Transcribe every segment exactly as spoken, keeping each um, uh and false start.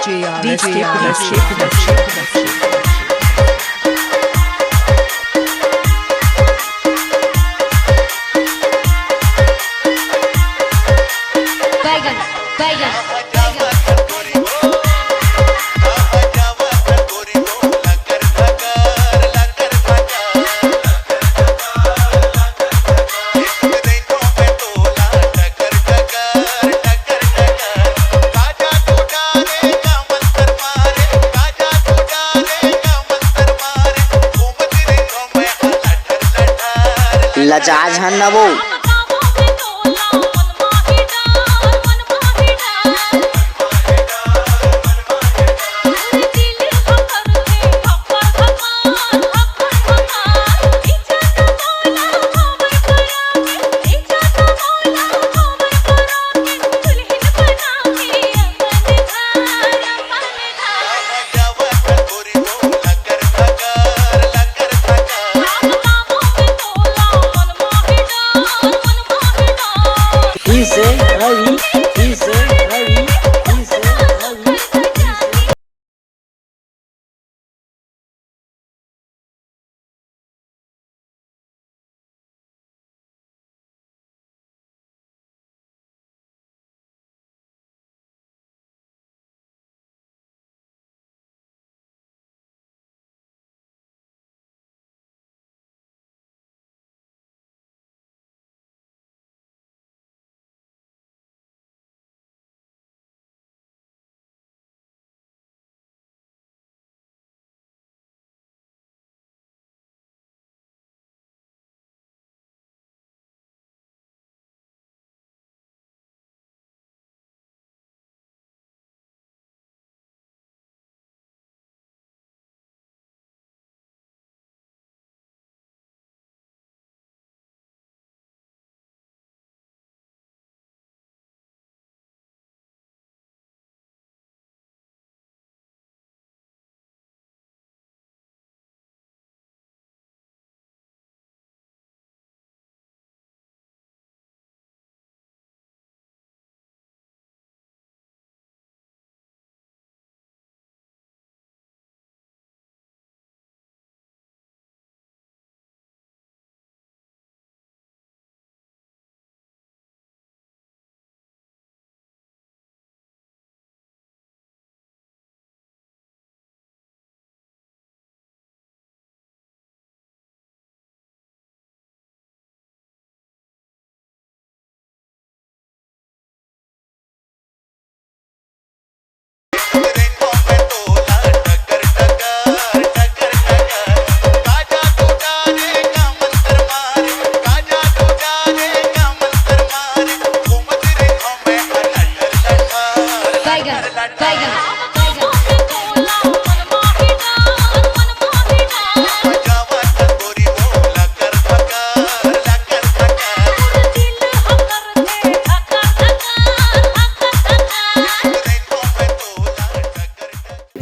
J R S K production. बैगन, बैगन, बैगन। लजा झन न वो।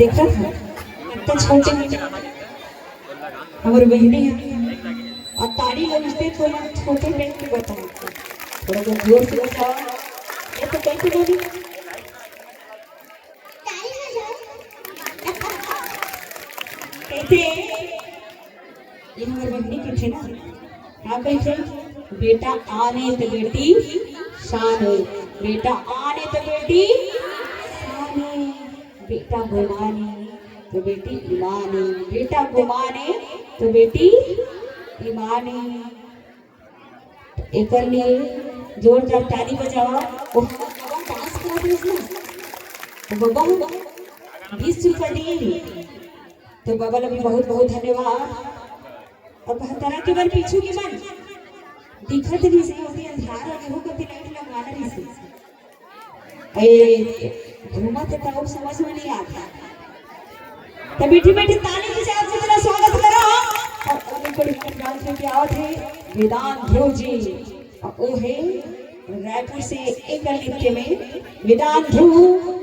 देखत हन, अतना छोटे हमर बहिनी हे, अउ ताली लगते तो मन छोटे टाइप के बताए, थोड़ा सा जोर से बजाओ। ये तो कैसे बोली? ताली बजाओ। कैसे? ये हमर बहिनी कथे ना, का कथे? बेटा आने त बेटी शान हे, बेटा आने त बेटी शान हे, बेटा गुमान हे त बेटी ईमान हे, बेटा गुमान हे त बेटी ईमान हे। एकर लिए जोरदार ताली बजावा। ओ बबा डांस करत रहिस ना, ओ बबा बीस रुपया दिए हे, तो बबा ला भी बहुत बहुत धन्यवाद। अब हर तरह के मन पीछू के मन दिखत नहीं से, ओती अंधार हो गए हो, कभी लाइट लगवाना नहीं से। ए, घूमत हे त अउ समझ में नहीं आता। त मीठी मीठी ताली के साथ से तेला स्वागत करो। अउ अगली कड़ी के डांस लेके आवत हे वेदांत ध्रुव जी। अउ ओ हे रायपुर से एकल नृत्य में वेदांत ध्रुव।